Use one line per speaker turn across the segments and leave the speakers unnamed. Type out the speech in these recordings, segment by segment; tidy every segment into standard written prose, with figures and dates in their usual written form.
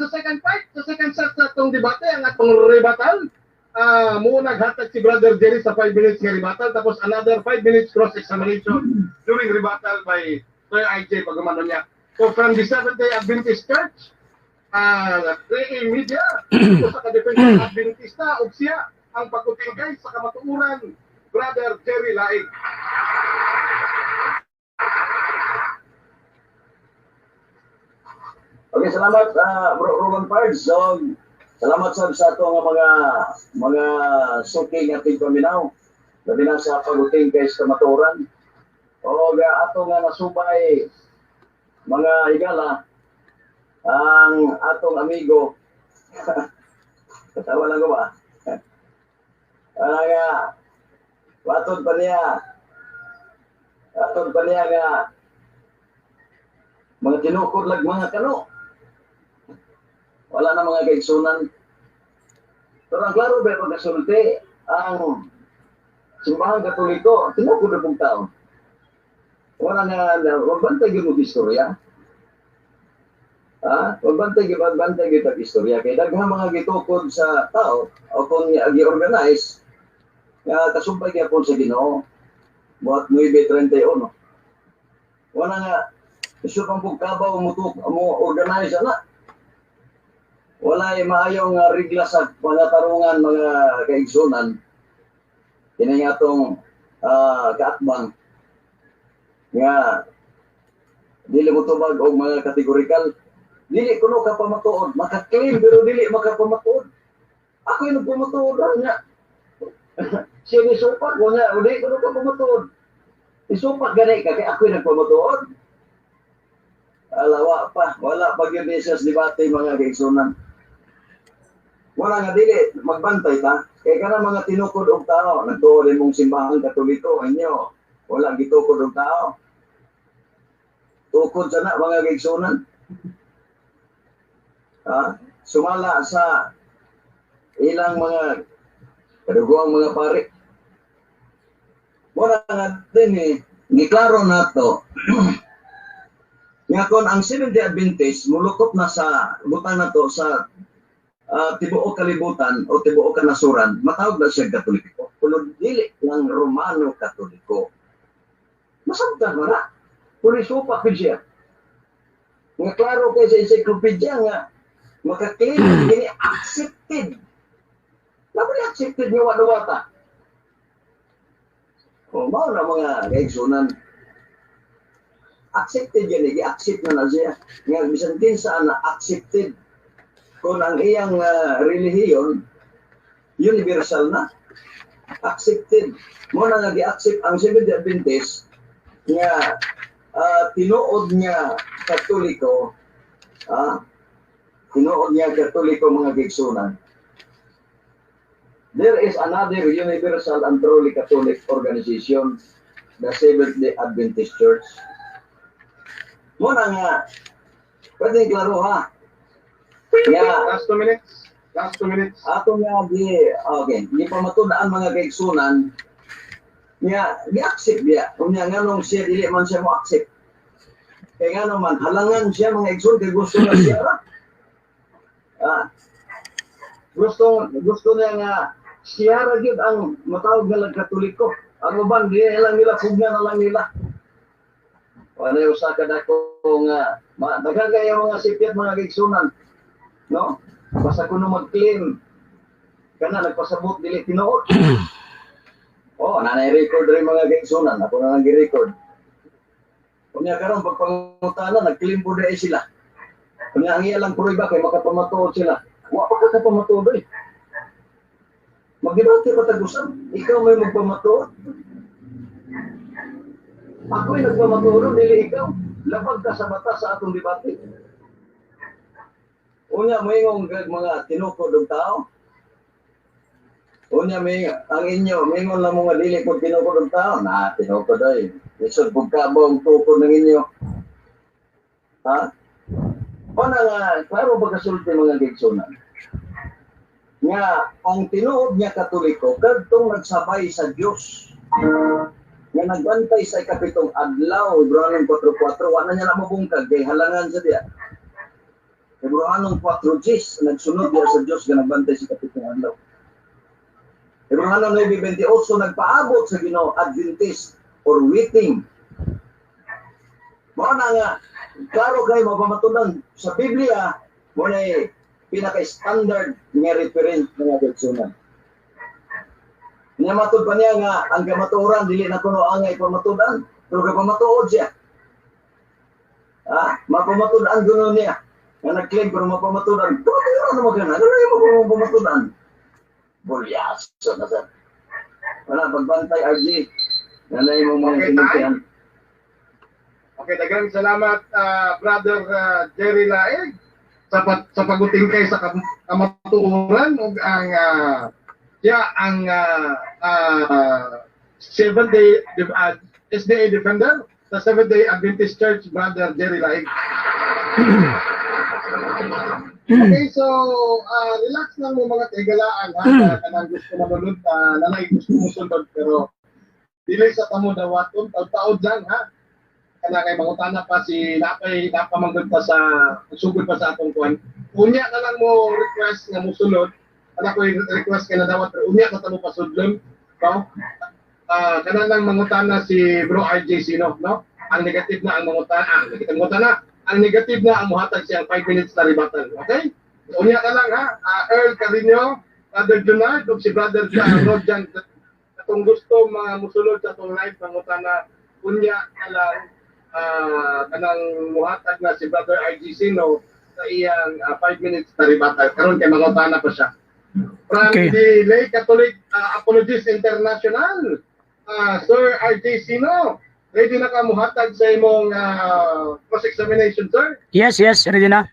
sa second fight, sa second set sa atong debate, ang atong rebuttal. Mo naghatag si Brother Jerry sa 5 minutes nga rebuttal, tapos another 5 minutes cross-examination during rebuttal by Sir IJ pagumano niya. So from the Seventh-day Adventist Church, 3A Media, ito sa ka-Defensa Adventista, ug siya ang pag-utingkay sa kamatuoran, Brother Jerry Laing.
Okay, salamat Bro Roland Pards. So, salamat sab sa ato nga mga suki nga tigpaminaw. Labi na sa pag-uting kay sa kamatuoran. O ato nga nasubay, mga higala, ang atong amigo. Katawa lang ko ba? Wala nga, watod pa niya nga, mga tinukod lag mga kano. Wala na mga kaigsunan. Pero ang klaro ba pagkasulti, ang Simbahan Katoliko, tinukod na pong tao. Wala nga, wag bantay gyud mo istorya. Ha? Wag bantay gyud tag istorya kay daghang mga gitukod sa tao o kung gi-organize nga kasumpay gyapon sa Ginoo. Buhat 9:31. Wala nga isu pang kabaw mo mo organize ana. Wala maayong regla sa mga tarungan, mga kaigsunan. Kini nga atong kaatbang nga dili mo tubag og mga kategorikal. Dili kuno ka pamatuod, maka-claim pero dili makapamatuod. Ako yung nagpamatuod ra nga. Siya ni supak ko nga, dili kuno ka pamatuod. Isupak gani ka kay ako yung nagpamatuod. Alawa pa, wala pa gyud ni siya sa debate, mga kaigsunan. Wala nga dili magbantay ta kay kana mga tinukod og tao, nagtuo rin mong Simbahan Katoliko inyo, wala gitukod og tao. Tukod sana, mga kaigsunan. Ha? Sumala sa ilang mga kadugoang mga pari. Wala nga din eh, giklaro nato nga kon ang Seventh-day Adventist mulukop na sa butang nato sa tibuok kalibutan o tibuok kanasuran, matawag na siya Katoliko. Kuno dili lang Romano Katoliko. Masabtan mo na. Kung isupak yun siya. Nga klaro kay sa encyclopedia nga maka-claim kini accepted. Labi ni accepted nga wa-wata. O mao na, mga kaigsunan. Accepted yan eh, gi-accept na na siya. Nga bisan kinsa na accepted. Kung ang iyang relihiyon, universal na. Accepted. Mo na nga gi-accept ang Seventh-day Adventist nga tinuod niya Katoliko, tinuod niya Katoliko, mga kaigsunan. There is another universal and truly Catholic organization, the Seventh-day Adventist Church. Mo na nga, pwede klaro ha. Nga,
Last 2 minutes. Last 2 minutes.
Ato nga di, okay, di pa matudaan, mga kaigsunan, nga gi-accept biya. Unya nganong siya dili man siya mo accept? Kay ngano man halangan siya, mga igsoon, kay gusto na siya ra. Gusto gusto niya nga siya ra gyud ang matawag nga lang Katoliko. Ang uban di lang nila, pugna na lang nila. Wala yung usa ka dako nga daghan kayo mga sipyat, mga kaigsunan. No? Basta kuno mag-claim kana nagpasabot dili tinuod. Oh, nanay record rin, mga kaigsunan. Ako na lang gi-record. Unya karon pagpangutana, nag-claim po dahil sila. Unya ang iya lang prueba kay makapamatuod sila. Wa pa ka kapamatuod eh. Magdebate pa tag usab. Ikaw may magpamatuod. Ako'y nagpamatuod, dili ikaw. Labag ka sa batas sa atong debate. Unya moingon kag mga tinukod og tao. Unya may ang inyo, mingon lang mo nga dili pud tinukod og tao. Na tinukod ay. Lisod pud kabaw ang tukod ng inyo. Ha? Una nga, klaro ba kasulti, mga kaigsunan? Nga ang tinuod niya Katoliko kadtong nagsabay sa Dios nga nagbantay sa ikapitong adlaw, Hebreo 4:4, wala niya na mabungkag kay halangan sa diya. Hebreohanong 4:10, nagsunod diya sa Dios nga nagbantay sa ikapitong adlaw. Hebreohanong 9:28, nagpaabot sa Ginoo, Adventist or waiting. Mao na nga klaro kay mapamatudan sa Biblia, mo na pinaka-standard nga reference nga igsuonan. Nya matud pa niya nga ang kamatuoran dili na kuno angay pamatudan, pero kapamatuod siya. Ah, mapamatudan kuno niya. Nga nag-claim pero mapamatudan. Kamatuoran naman ka na. Ano yung mapamatudan? Bulyaso na sir. Wala, pagbantay RG. Nanay mo mga
Okay,
tinitian.
Okay, daghang salamat, Brother Jerry Laeg, sa pagutingkay sa kamatuoran ug ang siya ang Seventh Day SDA Defender sa Seventh Day Adventist Church, Brother Jerry Laeg. Okay, so relax lang mo, mga tigalaan, ha, kanang gusto manulod, nanay gusto mo sunod, pero dili sa tamo dawaton, taud-taud lang, ha. Kana kay mangutana pa si napay napamanggod pa sa sugod pa sa atong kuan. Unya na lang mo request nga musulod. Ana ko request kay nadawat, pero unya na tamo pasudlon, no? Kana lang mangutana si Bro RJ Sino, no? Ang negative na ang mangutana, ang negative mangutana, ang negative na ang muhatag siyang 5 minutes na rebuttal. Okay? Unya na lang, ha. Earl Carino, Brother Junard, ug si Brother Rodjan, atong gusto mga musulod sa atong live mangutana unya na lang, kanang muhatag na si Brother RG Sino sa iyang 5 minutes na rebuttal. Karon kay mangutana pa siya. From the Lay Catholic Apologists International, Sir RJ Sino, ready na ka muhatag sa imong cross-examination, sir?
Yes, ready na.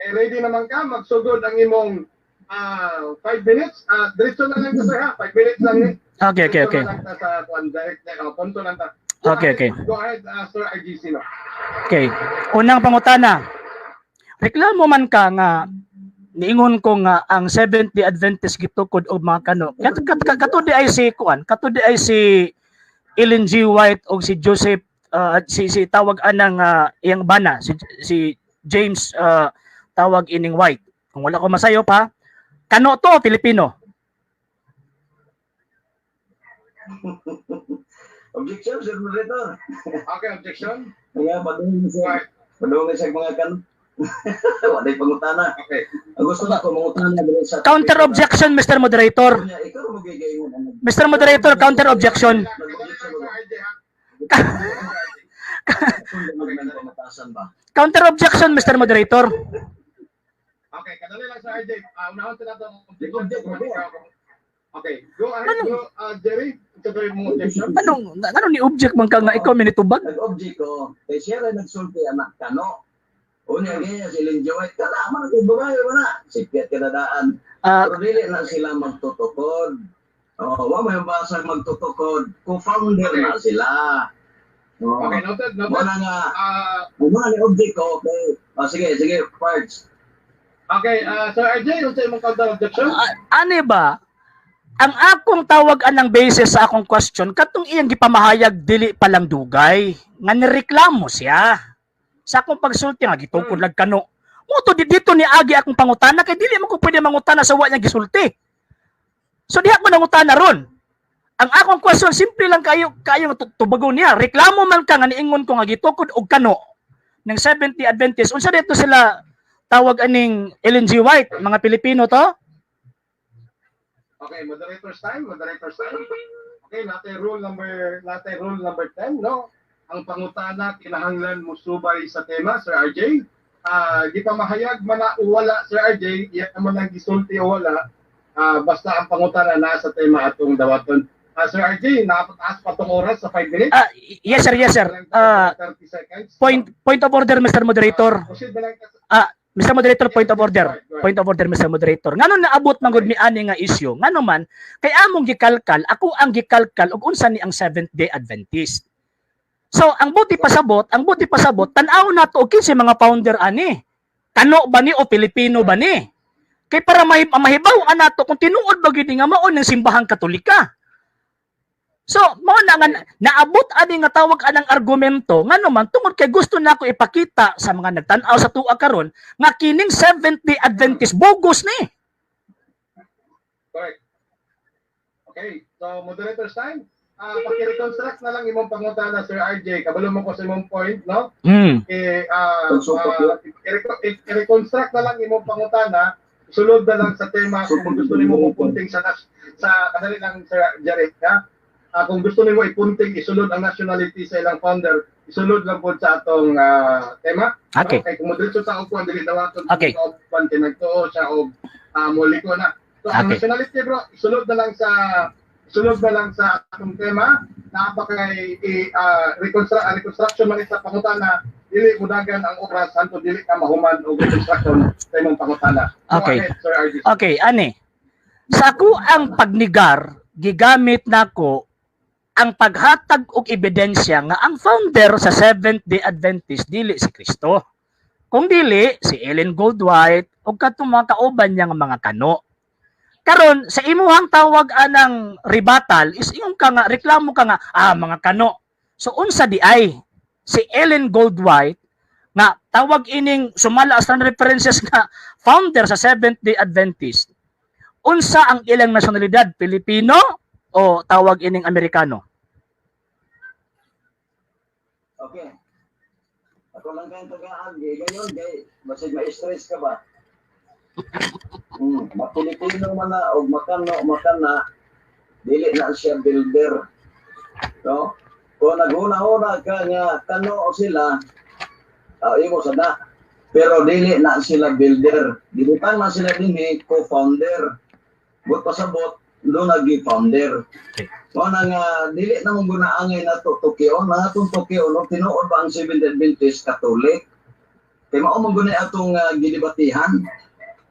Eh, ready naman ka, magsugod ang imong 5 minutes. Diretso na lang ka, sir, ha? 5 minutes lang eh.
Okay.
Diretso na lang ta sa kuan, direct na, punto lang ta. Go
Okay,
ahead, go ahead, Sir RG Sino.
Okay. Unang pangutana. Reklamo man ka nga niingon ko nga ang Seventh Day Adventist gitukod og mga kano. Kato di ay si kuan, kato di ay si Ellen G. White og si Joseph, si si tawag anang iyang bana si si James, tawag ining White. Kung wala ko masayop, ha. Kano to Pilipino?
Objection, Sir Moderator.
Okay, objection.
Kaya padung
Go
siya.
ahead.
Padung siya mga kan. Walay pangutana.
Okay.
Ang gusto na ko mangutana diri sa
Counter objection, Mr. Moderator.
Unya, ikaw mo gigayon ang
Mr. Moderator, counter objection.
Kadali lang, Sir RJ, ha?
Pamatasan ba?
Counter objection, Mr. Moderator.
Okay, kadali lang, Sir RJ. Unahon sa nato ang objection.
Object,
Okay, go ahead,
Ano?
go, Jerry. Ito yung objection.
Anong ni object man ka nga ikaw minitubag?
Nag-object ko, kay siya rin nagsulti anak kano. Unya gaya si Ellen G. White, kana man kay babae ba na? Sipyat kadadaan. Pero dili na sila magtutukod. Oh, wa may basang magtutukod. Co-founder na sila. Oh.
Okay, noted, noted.
Muna nga, muna ni object ko, okay. Oh, sige, sige, parts.
Okay, Sir RJ, unsa imong counter objection?
Ani ba? Ang akong tawag anang basis sa akong question katong iyang gipamahayag dili pa lang dugay nga nireklamo siya. Sa akong pagsulti nga gitukod lag kano. Mo to di dito ni agi akong pangutana kay dili man ko pwede mangutana sa wa niya gisulti. So diha ko nangutana ron. Ang akong question simple lang kayo kayo nga tubagon niya. Reklamo man ka nga niingon ko nga gitukod og kano ng 70 Adventist. Unsa dito sila tawag aning Ellen G. White, mga Pilipino to?
Okay, moderator's time, moderator's time. Okay, natin rule number 10, no? Ang pangutana kinahanglan musubay sa tema, Sir RJ. Gipamahayag man na o wala, Sir RJ, iya man ang gisulti o wala. Basta ang pangutana naa sa tema atong dawaton. Sir RJ, napataas pa tong oras sa 5 minutes.
Yes sir, yes sir.
30 seconds.
Point of order, Mr. Moderator.
Proceed na lang ka.
Mr. Moderator, point of order.
Go ahead.
Point of order, Mr. Moderator. Ngano naabot man gud mi ani nga issue? Ngano man kay among gikalkal, ako ang gikalkal og unsa ni ang Seventh Day Adventist. So, ang buti pasabot, tan-aw nato og kinsa mga founder ani. Kano ba ni o Pilipino ba ni? Kay para mahibaw nato kung tinuod ba gid nga mao ng simbahang Katolika. So, mao na nga naabot ani nga tawag anang argumento ngano man tungod kay gusto nako ipakita sa mga nagtan-aw sa tua karon nga kining Seventh Day Adventist bogus ni.
Correct. Okay, so moderator's time. Paki-reconstruct na lang imong pangutana, Sir RJ. Kabalo mo ko sa imong point, no? Eh, i-reconstruct na lang imong pangutana, sulod na lang sa tema kung gusto nimo mo punting sa kadali lang, Sir Jerry, ha? Kung gusto nimo ipunting, isulod ang nationality sa ilang founder, isulod lang po sa atong tema.
Okay.
No? Kay kung moderator sa upuan dili dawaton upan kay nagtuo siya og moliko na. So ang nationality, bro, isulod na lang sa atong tema. Naa pa kay i reconstruction man sa pangutana, dili mudagan ang oras hantod dili ka mahuman og reconstruction sa imong pangutana. Go ahead, Sir RJ.
Okay, ani. Sa ako ang pagnigar, gigamit nako ang paghatag og ebidensya nga ang founder sa Seventh Day Adventist dili si Kristo. Kung dili si Ellen Goldwhite o katong mga kauban niya nga mga kano. Karon sa imuhang tawag anang rebuttal is ingon ka nga, reklamo ka nga mga kano. So unsa di ay si Ellen Goldwhite nga tawag ining sumala sa references nga founder sa Seventh Day Adventist? Unsa ang ilang nasyonalidad? Pilipino o tawag ining Amerikano?
Okay. Ako lang kayong tagaan, gay gayon, gay, basig ma-stress ka ba? Mapilipino man na, o makano, makana, dili na siya builder. No? Kung naghuna-huna ka nga, kano sila, imo sa na. Pero dili na sila builder. Gibutang na sila dinhi co-founder. But pasabot, doon nagi-founder. Mao na nga dili na mong gunaangay na to Tokyo, na atong Tokyo no, tinuod ba ang Seventh Adventist Catholic? Kay mao man guni atong gidebatihan.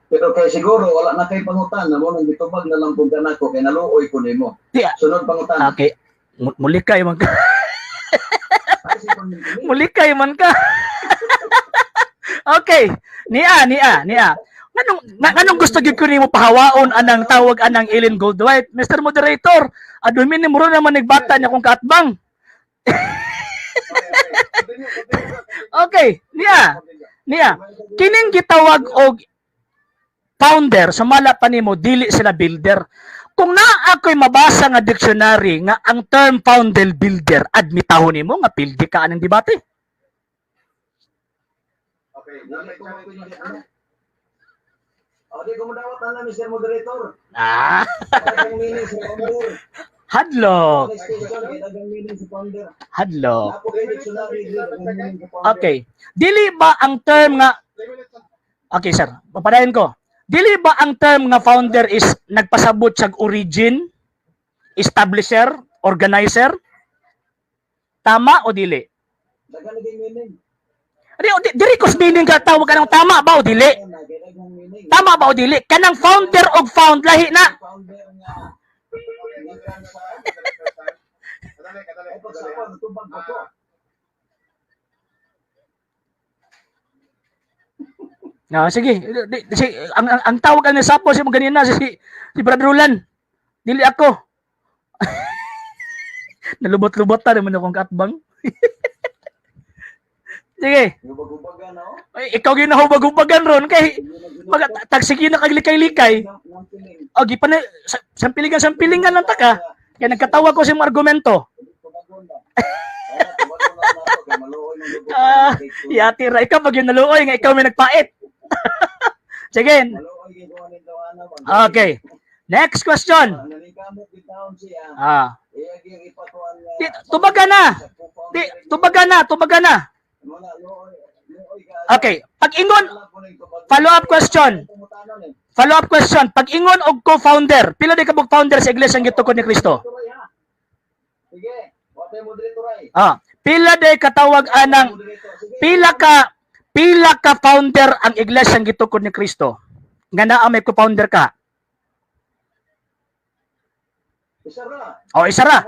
Pero kay siguro wala na kay pangutana mo nang gitubag na lang kung kanako kay naluoy ko nimo. Sunod pangutana.
Okay. Mulikay man ka.
Ay, si Panginoon.
Mulikay man ka. Okay. Niya, niya, niya. Nganong gusto gyud ko nimo pahawaon anang tawag anang Ellen Goldwhite? Mr. Moderator, adumin ni muro naman nagbata niya kung kaatbang.
Okay. Continue, continue, continue.
Okay, niya. Niya. Kining gitawag og founder, sumala pa nimo dili sila builder. Kung naa ako'y mabasa nga dictionary nga ang term founder builder, admitahon nimo nga pildi ka anang debate.
Okay,
Dili ko mapili, ano? O, di ko madawat na, Mr. Moderator. Daghang meaning sa founder.
Hadlok,
Next question, kay daghang meaning sa founder.
Hadlok.
Napo kay dictionary, daghang meaning sa founder.
Okay. Dili ba ang term nga
3 minutes.
Okay sir, papadayon ko. Dili ba ang term nga founder is nagpasabot sa origin, establisher, organizer? Tama o dili?
Daghan naging meaning.
Di, diri ko meaning ka tawag kanang tama ba o dili?
Kay daghang meaning.
Tama ba o dili? Kanang founder og found lahi na.
Founder nga gikan sa
Kadali, kadali,
ay
kadali.
pagsapon tubag ko ko.
Ah, sige. Si, ang tawag ang sapo si mo ganina si Brad Roland. Dili ako. Nalubot-lubot ta naman akong kaatbang. Sige.
Gubag-gubagan na oh.
Ay, ikaw ginahubag-hubagan ron kay mag tagsige na kag likay-likay. O gipa na sampilingan sampilingan lang ta ka. Kaya nagkatawa ko sa imong argumento. Yati ra ikaw pag yun naluoy nga ikaw may nagpait. Sige. Okay. Next question. Di, tubaga na. Di, tubaga na, tubaga na. Okay. Pag ingon, follow-up question. Follow-up question. Pag ingon og co-founder, pila di ka bug founder sa Iglesia ng Gitukod ni Kristo?
Sige, watay moderator ay.
Pila di katawag anang pila ka founder ang Iglesia ng Gitukod ni Kristo? Nga naa may co-founder ka.
Isa ra.
O isa ra.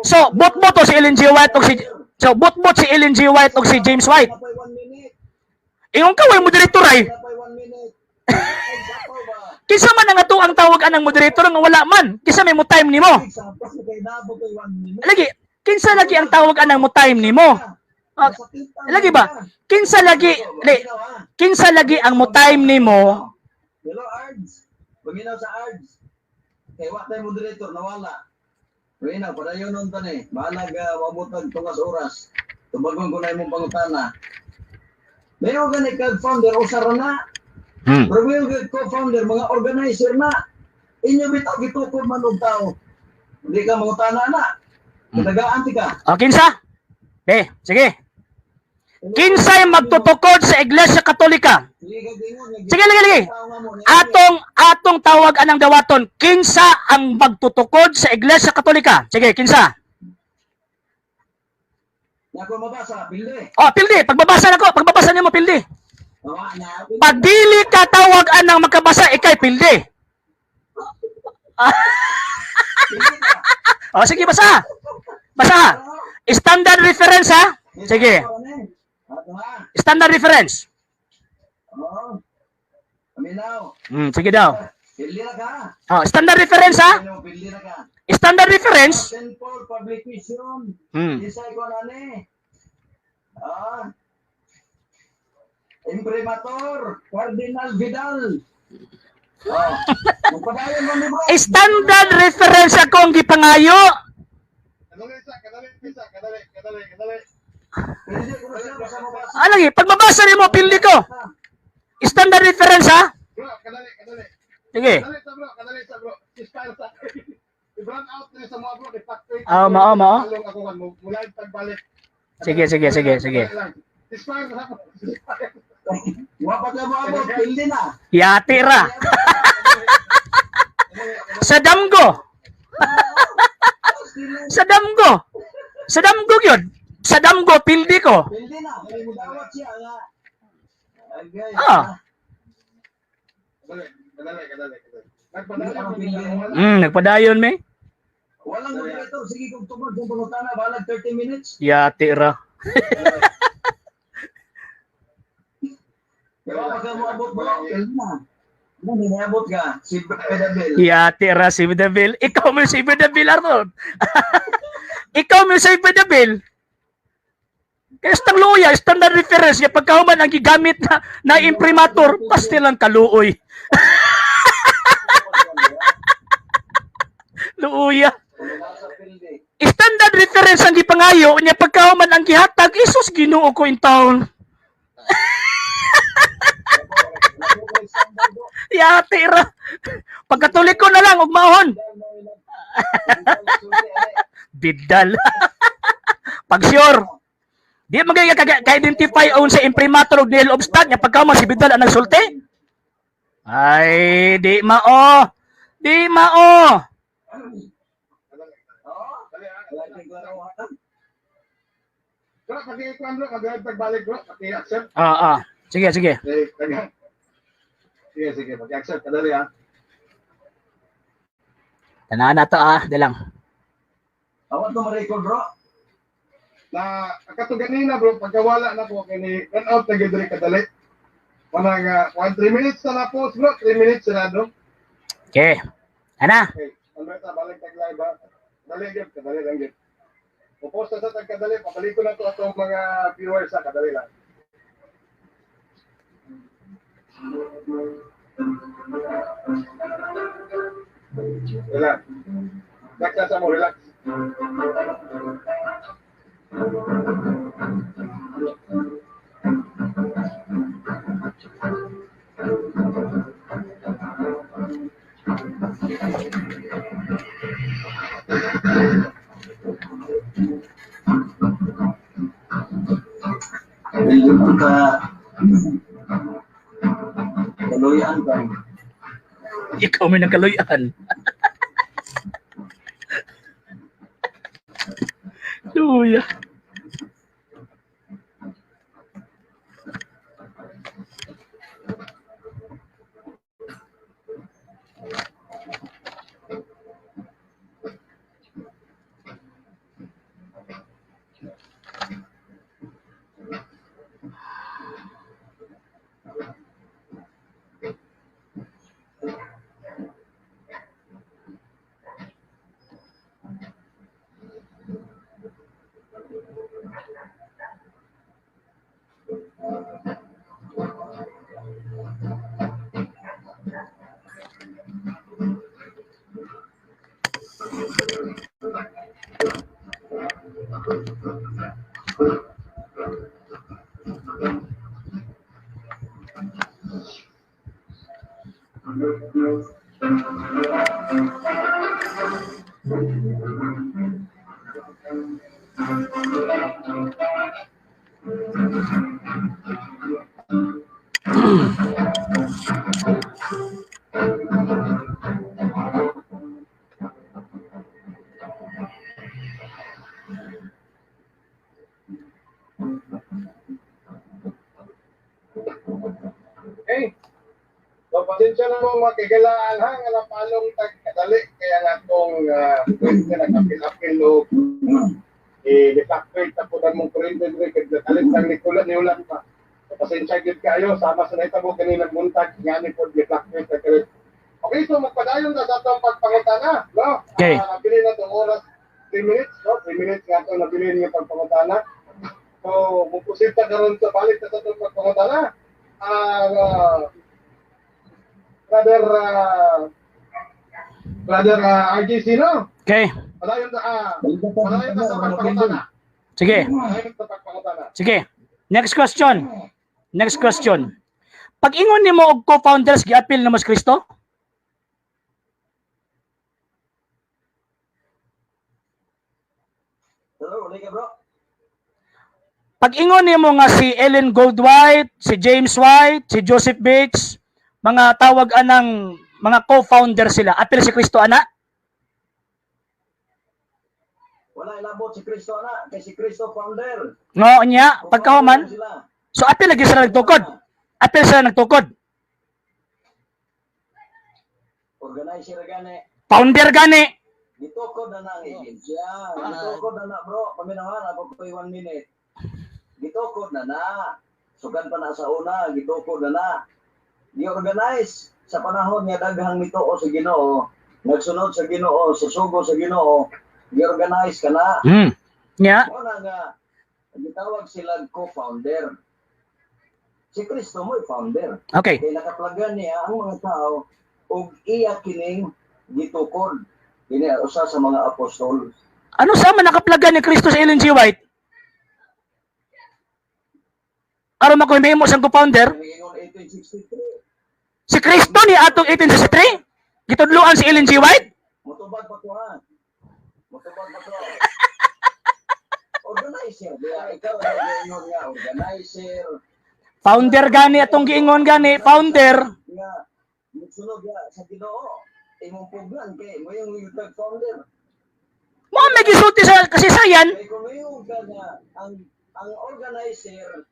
So, bot-bot to si Ellen G. White og si So, bot-bot si Ellen G. White og si James White.
Napay 1 minute.
Ingon ka way moderator ay.
Napay 1 minute. Ay, sapaw ba?
Kinsa man ang ato ang tawag anang moderator nga wala man? Kinsa may mo time nimo?
Sa kay nabot kay 1 minute.
Lagi, kinsa lagi ang tawag anang mo time nimo? Ah, lagi ba? Kinsa lagi, li, kinsa lagi ang mo time nimo?
Hello, Ards. Paminaw sa Ards. Kay wa tay moderator, nawala. Paminaw, padayon nun ta ni. Bahalag mabutag tungas oras. Tubagon ko na imong pangutana. Mayo gani kag founder usa ra na. Pero mayo gani co-founder, mga organizer na. Inyo bitaw gitukod man og tao. Hindi ka mangutana na. Katagaan ti ka.
O, kinsa? Be, sige. Kinsay magtutukod sa Iglesia Katolika?
Sige, kag ingon nga
Sige, lagi, lagi.
tao nga mo, ni-
Atong tawag anang dawaton, kinsa ang magtutukod sa Iglesia Katolika? Sige, kinsa?
Nako mabasa, pilde.
O, pildi, pagbabasa nako, pagbabasa nimo pildi.
Awa na. Pilde.
Pag dili ka tawag anang makabasa, ikay pildi.
Pilde ka.
O, sige, basa. Basa. Standard reference, ha? Sige.
Ato ha.
Standard reference.
Oo. Paminaw.
Sige daw.
Pildi na ka.
O, standard reference, ha?
Ano, pildi na ka.
Standard reference.
St. Paul Publication. Isay ko na ni. Ah. Imprimatur, Cardinal Vidal. Oh. Magpadayon mo ni bro.
Standard reference akong gipangayo.
Kadali sa, kadali sa, kadali, kadali, kadali.
Pildi ko na siya, basta mabasa.
Ah, lagi, pagbabasa nimo pildi ko. Standard reference, ha?
Bro, kadali, kadali.
Sige.
Kadali sa bro, kadali sa bro. Inspire sa. I-run out na sa mga bro, i-factory.
Ah, mao, mao.
Along ako kan mo, mula yung pagbalik.
Sige, sige, sige, sige.
Inspire na ako. Inspire.
Wa pa ka moabot, pildi na.
Yati ra. Sa damgo. Sa damgo. Sa damgo yun. Sa damgo, pildi ko.
Pildi na. Kay mo dawat siya nga. Agay.
Ah.
Kadali, kadali, kadali, kadali. Nagpadali ako ng
Nagpadayon me.
Walang moderator, sige kung tungod kung pangutana, balag 30 minutes.
Yati ra.
Kaya wa pa ka moabot bro, pildi na. Ano, hiniabot ka, si Pedabel.
Yati ra si Dabil. Ikaw mo si Dabil, Arnold. Ikaw mo si Dabil. Kaya stang luya, standard reference niya pagkahuman ang gigamit na imprimatur, pastil ang kaluoy. Luya.
Sa pildi.
Standard reference ang gipangayo niya pagkahuman ang gihatag, Isus Ginoo ko in town. Yati ra. Pagkatulik ko na lang og maon. Bidal. Pag sure. Di man gay ka-identify own sa imprimatur og nil obstat nya pagkahuman si Bidal ang nagsulti. Ay, di mao. Di mao.
Bro, paki-kuan bro, mag-live pagbalik bro, paki-accept.
Ah, ah. Sige, sige.
Eh, taga. Sige, sige, paki-accept, kadali ha.
Tanan na to ah, dalang.
Awat ko ma-record bro.
Na kato ganina bro, pagkawala na ko kini run out na gyud diri kadali. Wala nga 1 3 minutes na na post bro, 3 minutes na do.
Okay. Ana.
Okay, ano ta balik tag live ha. Dali gyud, kadali lang gyud. Popost na sa tag kadali, pabalik ko na to atong mga viewers sa kadali lang. Relax. Relax na sa mo, relax.
Pildi ko ka. Kaluyan ka.
Ikaw may nagkaluyan. Luya.
Okay. So, pasensya na mo mga kaigalaan ha, nga napalong tagkadali, kaya nga itong pwede nag-apil-apil o i-refactorate taputan mong kuryente diri kay nakalit lang ni kulat ni ulan pa. So, pasensya gyud kayo, sama sa nahitabo kanina buntag nga ni pod refactorate ta kalit. Okay, so magpadayon na sa atong pagpangutana, no?
Okay.
Nabili na itong oras 3 minutes, no? 3 minutes nga itong nabili nga pagpangutana. So, mupusita karon sa balik na sa atong pagpangutana. Brother RJC, no?
Okay.
Padayon ta sa pagpangutana.
Sige.
Padayon ta sa pagpangutana.
Sige. Next question. Next question. Pag ingon nimo og co-founders, giapil namo si Kristo?
Hello, uli ka, bro.
Pag ingon nimo nga si Ellen Gold White, si James White, si Joseph Bates, mga tawag anang mga co-founder sila, apil si Kristo ana?
Wala ilabot si Kristo na, kay si Kristo founder.
No, nya, pagkahuman.
Sila.
So apil lagi sila nagtukod. Apil sila nagtukod.
Organizer gani.
Founder gani.
Gitukod na na ang iglesia. Gitukod na na, bro. Paminawan, ako ko'y 1 minute. Gitukod na na. Sugan pa na sa una, gitukod na na. Gi-organize sa panahon nga daghang nituo sa Ginoo, nagsunod sa Ginoo, susugo sa Ginoo, gi-organize ka na.
Nya.
Mao na nga gitawag sila co-founder. Si Kristo mo'y founder.
Okay.
Kay nakaplagan niya ang mga tao ug iya kining gitukod. Kini usa sa mga apostol.
Ano sa man nakaplagan ni Kristo sa Ellen G. White? Aron makuha mo siyang co-founder?
Ingon 1863.
Si Kristo ni atong 1863? Gitudloan si Ellen G. White?
Motubag pa to ha. Motubag pa to. Organizer, diya ikaw na giingon nga organizer
Founder gani atong giingon gani, founder.
Nga nagsunod nga sa Ginoo. Imong pugnan kay mo yung third founder.
Mo may gisulti sa kasaysayan.
Kay kung mayong ka nga ang organizer,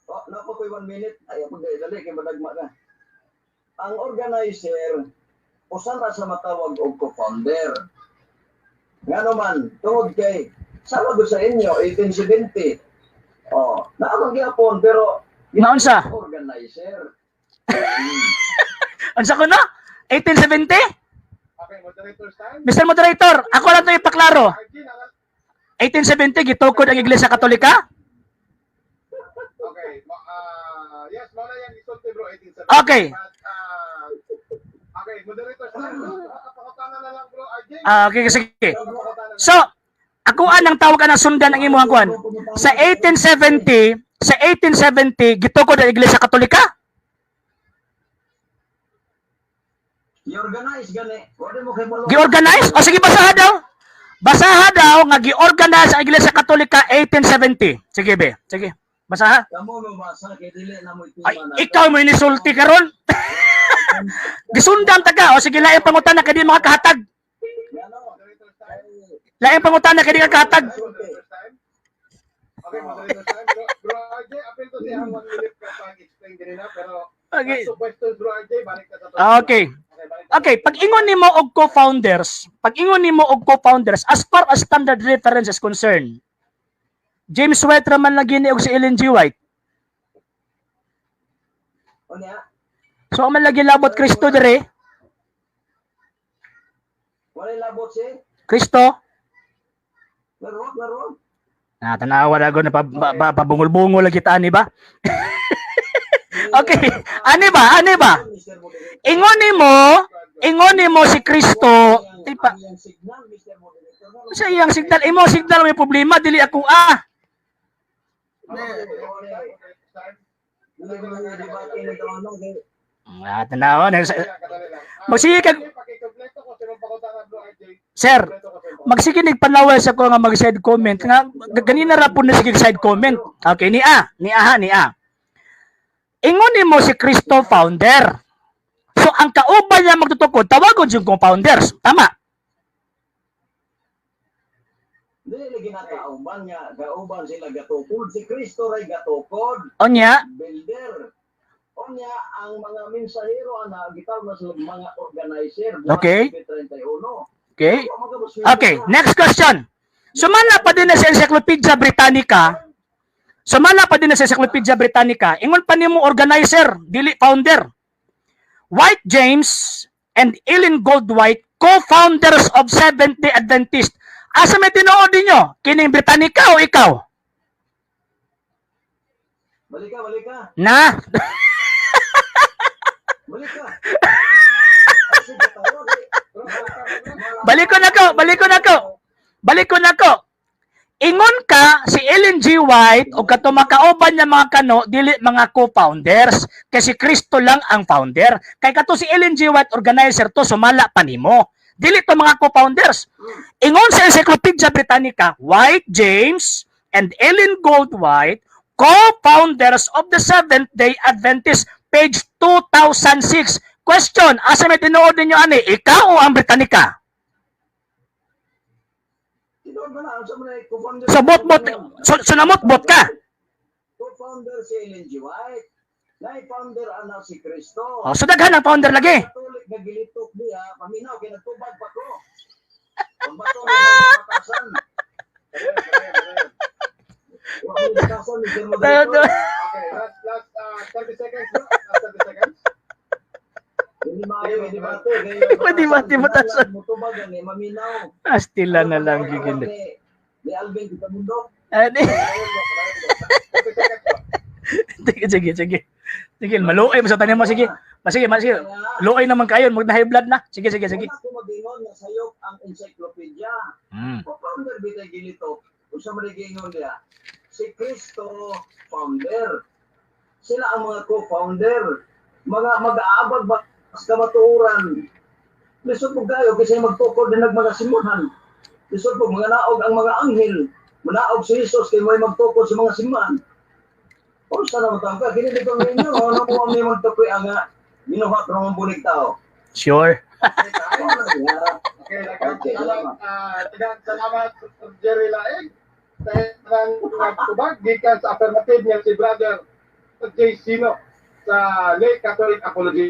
oh, nako ko'y 1 minute, ay ako dali kay madagma ka. Ang organizer usa na sa matawag og co-founder. Ngano man, tungod kay sama gud sa inyo 1870. Oh, naa man gyapon pero
Naunsa?
Organizer.
Unsa ko no? 1870?
Okay, moderator's time.
Mr. Moderator, ako lang to ipaklaro.
RG,
1870 gitukod ang Iglesia Katolika?
Okay, yes, mao na yung isulti, bro, 1870.
Okay.
But, okay, moderator's time. Pangutana na lang, bro, RJ.
Ah, okay, sige.
Pangutana na.
So, ako anang tawag anang sundan ang imong kuan. Sa 1870, sa 1870 gitukod ang Iglesia Katolika?
I-organize gani. Wala mo kay malo.
Gi-organize? O sige, basaha daw. Basaha daw nga gi-organize ang Iglesia Katolika 1870. Sige be, sige. Basaha.
Kamo mo basa kay dili na mo
Ay, ikaw mo inisulti karon. Gisundan ta ka. O sige, laing pangutana kay di makakahatag.
Ngano?
Moderator's time.
Laing pangutana kay di makakahatag.
Moderator's time. Okay, moderator's time. Bro, RJ, apil to siya ang 1 minute ka pag-explain ganina, pero
Okay.
so questions, bro, RJ, balik ka sa topic.
Okay.
Okay, balik ka.
Okay, pag ingon nimo og co-founders, pag ingon nimo og co-founders as far as standard reference is concerned, James White ra man lagi ni og si Ellen G. White.
Unya,
So man lagi labot Kristo dire,
wala labot si
Kristo.
Laro, laro.
Na tanawa na na pa, pabungol-bungol lagi ta ani ba? Okay, ani ba? Ani ba?
Mr. Moderator.
Ingon nimo, ingon nimo si Kristo, tipa
Ang iyang signal, Mr. Moderator.
Sa iyang signal, imo signal may problema, dili ako ah.
Dili mo nga debate ni Tono kay
Ah, tanaw na. Magsige kag
Pakikompleto ko sa imong pangutana, bro RJ.
Sir,
Kompleto ko sa imong
magsige nagpanaway sa ko nga mag side comment nga ganina ra po na sige side comment. Okay, ni A, ni A ha, ni A. Ingon nimo si Kristo founder. So ang kauban niya magtutukod, tawagon siyang co-founders. Tama.
Dili lagi na kauban nga kauban sila gatukod, si Kristo ray gatukod.
Onya,
Builder. Unya ang mga mensahero ana gitawag na sila mga organizer.
Okay.
31.
Okay. Okay, next question. Sumala pa din na sa Encyclopedia Britannica. Sumala pa din na sa Encyclopedia Britannica. Ingon pa nimo organizer, dili founder. White James and Ellen Goldwhite, co-founders of Seventh-day Adventist. Asa may tinuod ninyo? Kining Britannica o ikaw?
Balik ka, balik ka.
Na?
Balik ka. Kasi gatawag eh.
Balik ko na ko, balik ko na ko. Balik ko na ko. Ingon ka si Ellen G. White o kato makauban niya mga kano dili mga co-founders kasi Kristo lang ang founder. Kay kato si Ellen G. White organizer to, sumala pa nimo. Dili to mga co-founders. Ingon sa Encyclopedia Britannica, White James and Ellen Gold White, co-founders of the Seventh-day Adventist, page 2006. Question, asa may tinuod ninyo ani? Ikaw o ang Britannica?
Tinuod ba na? Ang sa mga co-founder.
So bot bot so namot bot ka.
Co-founder si Ellen G. White. Nai-founder ana si Kristo.
Oh, so daghan ang founder lagi.
Katolik nga gilitok niya, paminaw kay nagtubag pa ko. Ang bato na batasan. Wa ko batasan ni Sir Moderator.
Okay, last 30 seconds, bro. Last 30 seconds.
Hindi maayo may debate.
Hindi pa debate, batasan.
Mutubag ani maminaw.
Astila na lang gigil.
Ni Alvin Kitamundok.
Ah, di-
30 seconds, bro.
Sige, sige, sige. Sige, maluoy mo sa tanim mo, sige. Sige, sige. Luoy naman kayo, mag na high blood na. Sige, sige, sige.
Wala ko mag-ingon nga sayop ang encyclopedia. Co-founder bitay gilitok. Unsa man giingon niya? Si Kristo founder. Sila ang mga co-founder. Mga mag-aabag ba sa kamatuoran. Lisod mo kayo kasi magtukod din mga simbahan. Lisod mo mga naog ang mga anghel. Manaog si Jesus kay mo'y magtukod sa mga simbahan. Unsa na mo ka? Kini dito ninyo, ano mo may magtukoy ang ginuhat ra bulig tao.
Sure.
Ano na niya?
Okay, daghang salamat, daghang salamat Sir Jerry Laing sa ilang tubag gikan sa affirmative niya si Brother J. Sino sa Lay Catholic Apology.